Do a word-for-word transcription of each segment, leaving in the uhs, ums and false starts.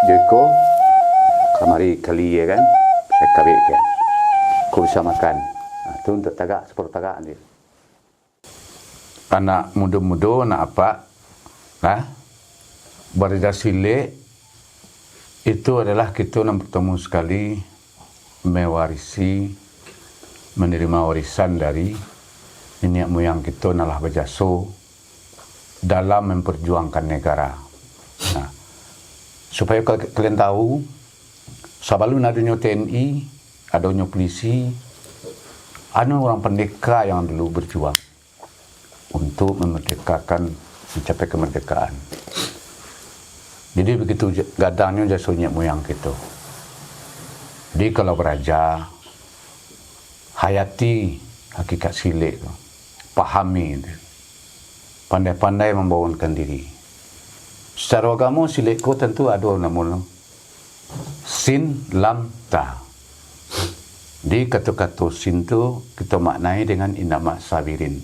Iko, kamari kali, ya kan, saya kabik, kan. Ko bisa makan. Nah, tu untuk tagak, sapuluah tagak, dia. Anak mudo-mudo, anak apak, nah, baraja silek itu adalah kito nan partamo sakali mewarisi, menerima warisan dari niniak moyang kito nan lah bajaso dalam memperjuangkan negara. Nah, supayo ka-, kalian tahu, sabalun adonyo T N I, adonyo polisi, ado urang pandeka yang dulu berjuang untuk memerdekakan, mencapai kemerdekaan. Jadi, begitu ja-, gadangnyo jaso niniak moyang kito. Jadi, kalau baraja, hayati hakikat silek tu, pahami tu, pandai-pandai mambangunkan diri. Secara agamo, silek ko tantu ado namo lo, sin, lam, ta. Di kato-kato sin tu, kito maknai dengan inama sabirin.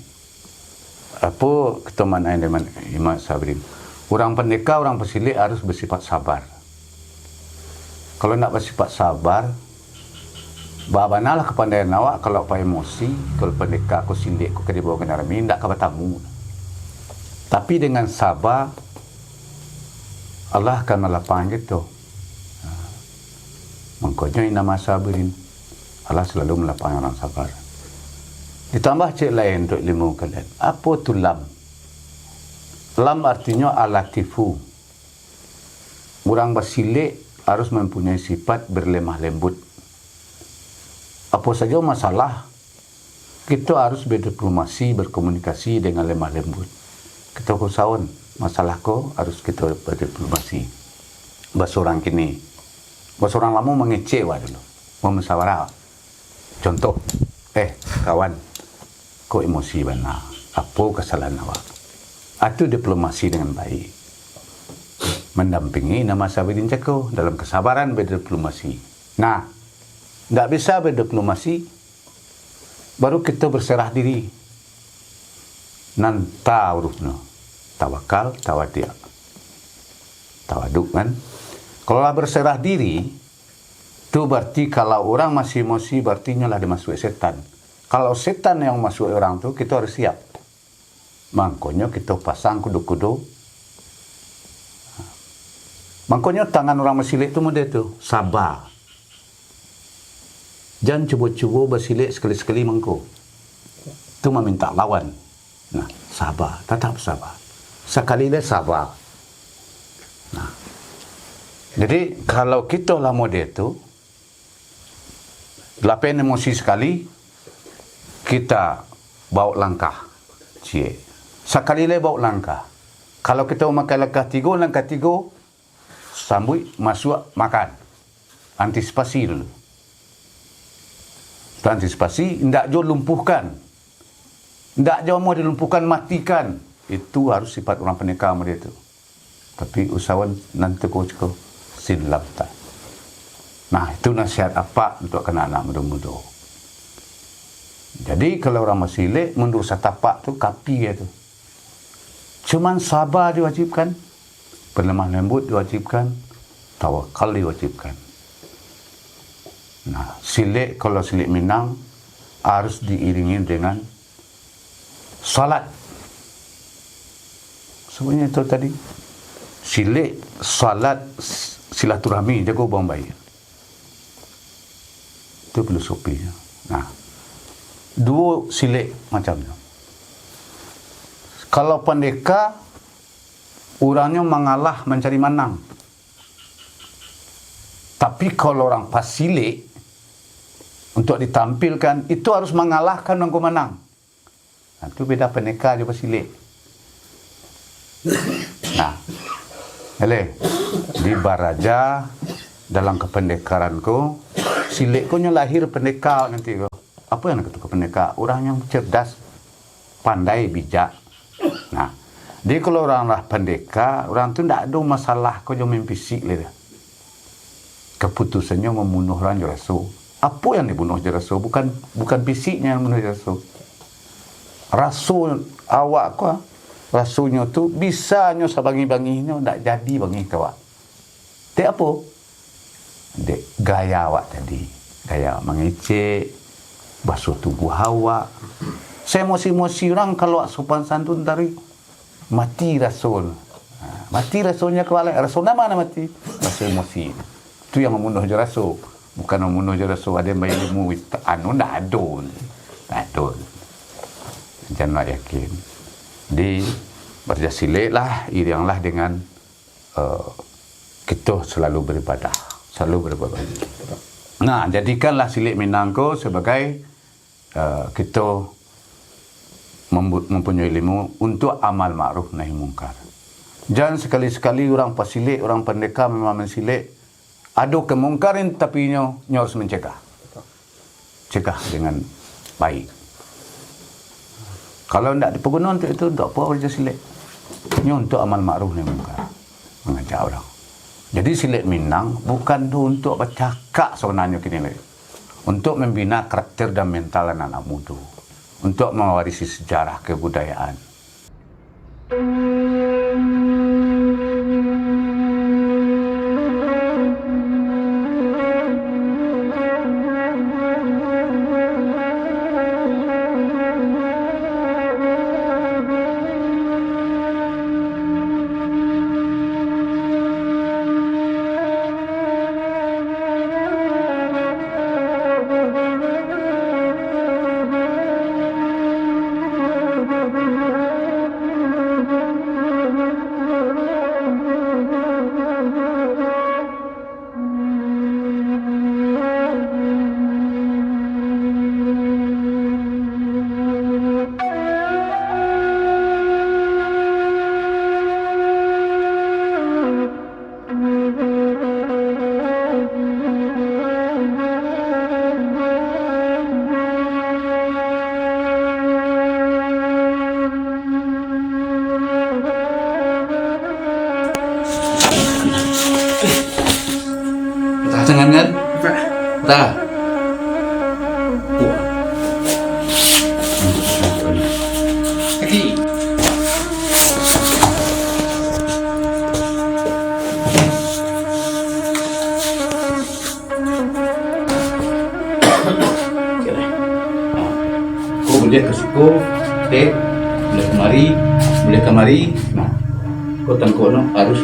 Apo kito maknai dengan inama sabirin? Urang pandeka, urang pasilek harus basipat sabar. Kalau ndak basipat sabar, babanalah kapandaian awak, kalau pa emosi, kalau pandeka ko, silek ko ka dibawa ka rami, ndak ka batamu. Tapi dengan sabar, Allah akan malapangkan kito. Nah, mangkonyo inama sabirin, Allah salalu malapangkan urang sabar. Ditambah ciek lai untuak ilmu kalian. Apo tu lam? Lam artinyo al-latifu. Urang basilek harus mampunyai sifat berlemah lembut. Apo sajo masalah, kito harus berdiplomasi, berkomunikasi dengan lemah lembut. Kito ko saon, masalah ko harus kito berdiplomasi. Baso urang kini, baso urang lamo mangecek awak dulu, mamusawarah. Contoh, "Eh, kawan, ko emosi bana. Apo kasalahan awak?" Itu diplomasi dengan baik. Mandampingi inama sabirin cako dalam kasabaran berdiplomasi. Nah, ndak bisa berdiplomasi, baru kito berserah diri. Nan ta hurufnyo, tawakal, tawadiak, tawaduk, kan? Kalau lah berserah diri, tu berarti kalau urang masih emosi, berarti nyo lah dimasuak setan. Kalau setan yang masuak urang tu, kito harus siap. Mangkonyo kito pasang kudo-kudo. Mangkonyo tangan urang basilek tu model tu, saba. Jan cubo-cubo basilek sakali-sakali mangko. Tu mamintak lawan. Nah, saba, tatap saba. Sakali lai saba. Nah. Jadi, kalau kito lah model tu, lapeh emosi sakali, kita baok langkah ciek. Sakali lai baok langkah. Kalau kito mamakai langkah tigo, langkah tigo, sambuik, masuak, makan. Antisipasi dulu. Antisipasi, indak jo lumpuhkan. Indak jo amuah dilumpuhkan, matikan. Itu harus sifat urang pandeka model tu. Tapi usahawan nan tu ko cako, sin lam ta. Nah, itu nasihat apak untuak anak-anak mudo-mudo. Jadi, kalau urang basilek, mundur satapak tu, kapi tu. Cuman saba diwajibkan, berlemah lembut diwajibkan, tawakal diwajibkan. Nah, silek, kalau silek Minang, harus diiringi dengan salat. Sabananyo itu tadi, silek, salat, s-, silaturahmi, jago hubungan baik. Itu filosofinyo. Nah, duo silek macamnyo. Kalau pandeka, urangnyo mangalah mancari manang. Tapi kalau urang pasilek, untuak ditampilkan, itu harus mangalahkan urang ko manang. Nah, tu beda pandeka jo basilek. Nah, eleh, di baraja dalam kapandekaran ko, silek ko nyo lahir pandeka nanti ko. Apo yang dikatokan pandeka? Urang yang cerdas, pandai, bijak. Nah, jadi kalau urang lah pandeka, urang tu ndak ado masalah ko jo main fisik lai doh. Kaputusannyo mambunuah urang jo raso. Apo yang dibunuah jo raso? Bukan, bukan fisiknyo yang bunuah jo raso. Raso awak ko, rasonyo tu bisa nyo sabangih-bangihnyo, ndak jadi bangih ka awak. Dek apo? Dek gaya awak tadi. Gaya awak mangecek, basuah tubuah awak. Saemosi-emosi urang, kalau awak sopan santun tadi, mati raso. Ha, mati rasonyo kawalek. Raso nan ma nan mati? Raso emosi. Tu yang mamunuah jo raso. Bukan mamunuah jo raso, ado yang bailmu, anu, ndak ado. Ndak ado. Jan awak yakin. Di, baraja silek lah, irianglah dengan, eh, kito selalu beribadah, selalu beribadah. Nah, jadikanlah silek Minang ko sebagai, eh, kito membu-, mempunyai ilmu untuk amal ma'ruf nahi mungkar. Jan sakali-sakali urang pasilek, urang pandeka memang mansilek, ado kemungkaran, tapi nyo, nyo harus mencegah. Cegah dengan baik. Kalau ndak dipaguno untuk itu, untuk apo baraja silek? Nyo untuk amal ma'ruf nahi mungkar, mangajak urang. Jadi, silek Minang bukan tu untuk bacakak sabananyo kini lai. Untuk membina karakter dan mental anak-anak mudo. Untuk mewarisi sejarah kebudayaan. Patah tangan kan? Patah. Patah. Wah. Kaki. Ko buliah ka siko, tek, buliah kamari, buliah kamari. Nah, ko tangkok no harus